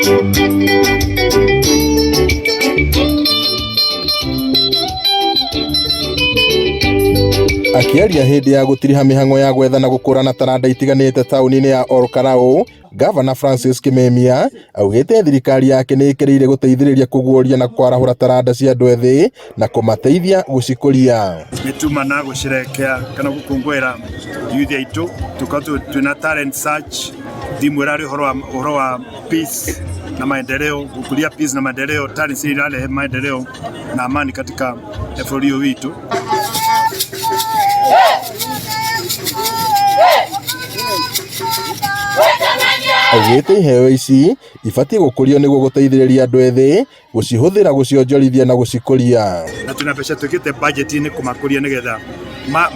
Akĩaria hĩndĩ ya gũtiriha mĩhang'o ya gwetha na gũkũrana taranda itiganĩte taũni-inĩ ya Olkalau, Gavana Francis Kimemia augĩte thirikari yake nĩ ĩkĩrĩire gũteithĩrĩria kũguũria na kwarahũra taranda cia andũ ethĩ na kũmateithia gũcikũria. Nĩ tuma na gũcerekea kana gũkũngũĩra youth aitũ, tũkorwo twĩna talent search, thimũ ĩrarĩ ũhoro wa peace na maendeleo, gũkũria peace na maendeleo, talent irarehe maendeleo na amani katika bũrũri ũyũ witũ. Augĩte iheo ici ibatiĩ gũkũrio nĩguo gũteithĩrĩria andũ ethĩ gũcihũthĩra gũcionjorithia na gũcikũria. Na twĩna mbeca twĩkĩte budget-inĩ kũmakũria nĩgetha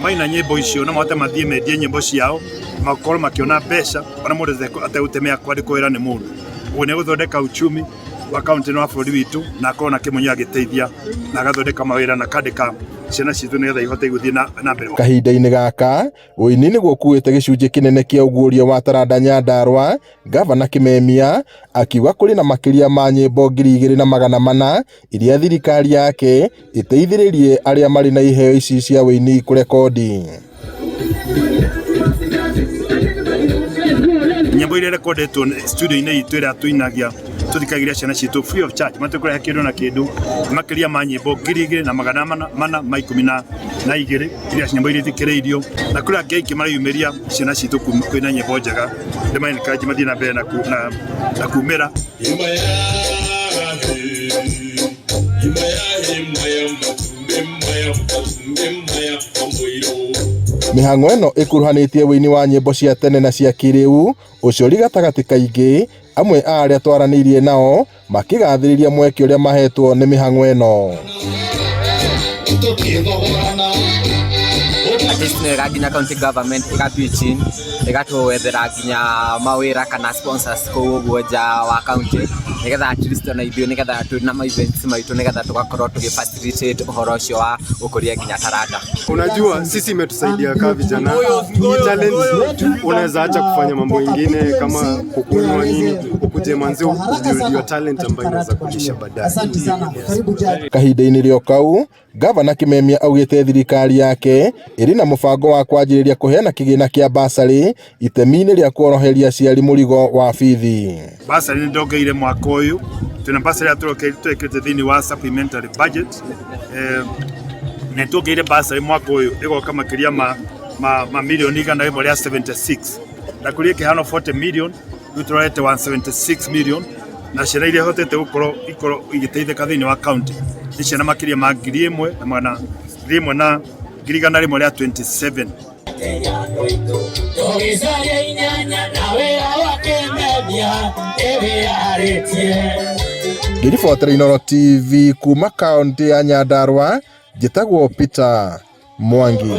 maina nyĩmbo icio no mahote mathiĩ mendie nyĩmbo ciao, makorwo makĩona mbeca ona mũndũ ategũtemea kwandĩkwo wĩra nĩ mũndũ. Ũguo nĩ gũthondeka uchumi wa kaunti na wa bũrũri witũ, na akorwo na kĩmunyo agĩteithia na agathondeka mawĩra na akandĩka ciana citũ nĩgetha ihote gũthiĩ na mbere. Kahinda-inĩ gaka ũini nĩguo ũkuĩte gĩcunjĩ kĩnene kĩa ũguũrio wa taranda Nyandarua. Gavana Kimemia akiuga kũrĩ na makĩria ma nyĩmbo 2400 iria thirikari yake ĩteithĩrĩrie arĩa marĩ na iheo ici cia ũini kũrekondi. Nyĩmbo iria rekondetwo studio-inĩ itũ ĩrĩa tũinagia tũthikagĩria ciana citũ free of charge, matekũrĩha kĩndũ na kĩndũ, makĩria ma nyĩmbo 2412 iria nyĩmbo iria ithikĩrĩirio, na kũrĩ angĩ aingĩ mareyumĩria ciana citũ kwĩna nyĩmbo njega, ndĩma encourage mathiĩ na mbere na kumĩra. Mĩhang'o ĩno ĩkuruhanĩtie ũini wa nyĩmbo cia tene na cia kĩrĩu, ũcori gatagatĩ kaingĩ, amwe a arĩa twaranĩirie nao makĩgathĩrĩria mweke ũrĩa mahetwo nĩ mĩhang'o ĩno. At least nĩ wega nginya county government ĩgatwitch ĩgatwethera nginya mawĩra kana sponsors kũu ũguo nja wa county, nĩgetha at least ona ithuĩ nĩgetha twĩna ma events maitũ nĩgetha tũgakorwo tũgĩ facilitate ũhoro ũcio wa gũkũria nginya taranda. Unajua sisi imetusaidia kama vijana, hii talent unaweza acha kufanya mambo ingine kama kukunywa nini, ukuje manzi ubuild your talent ambayo inaweza kulisha baadaye. Kahinda-inĩ rĩo kau, Gavana Kimemia augĩte thirikari yake ĩrĩ na mũbango wa kwanjĩrĩria kũheana kĩgĩna kĩa basarĩ itemi-inĩ rĩa kuoroheria aciari mũrigo wa bithi. Basarĩ nĩ ndongeire mwaka ũyũ, twĩna basarĩ ĩrĩa twekĩrĩte thĩinĩ wa supplementary budget, na tuongeire basarĩ mwaka ũyũ ĩgoka makĩria ma milioni 176, na kũrĩ ĩkĩheanwo 40 million, rĩu tũrorete 176 million, na ciana iria ihotete gũkorwo ikorwo igĩteithĩka thĩinĩ wa county nĩ ciana makĩria ma ngiri ĩmwe na magana ngiri ĩmwe na ngiri igana rĩmwe rĩa 27. Ngĩribotera Inooro TV kuma kaunti ya Nyandarua, njĩtagwo Peter Mwangi.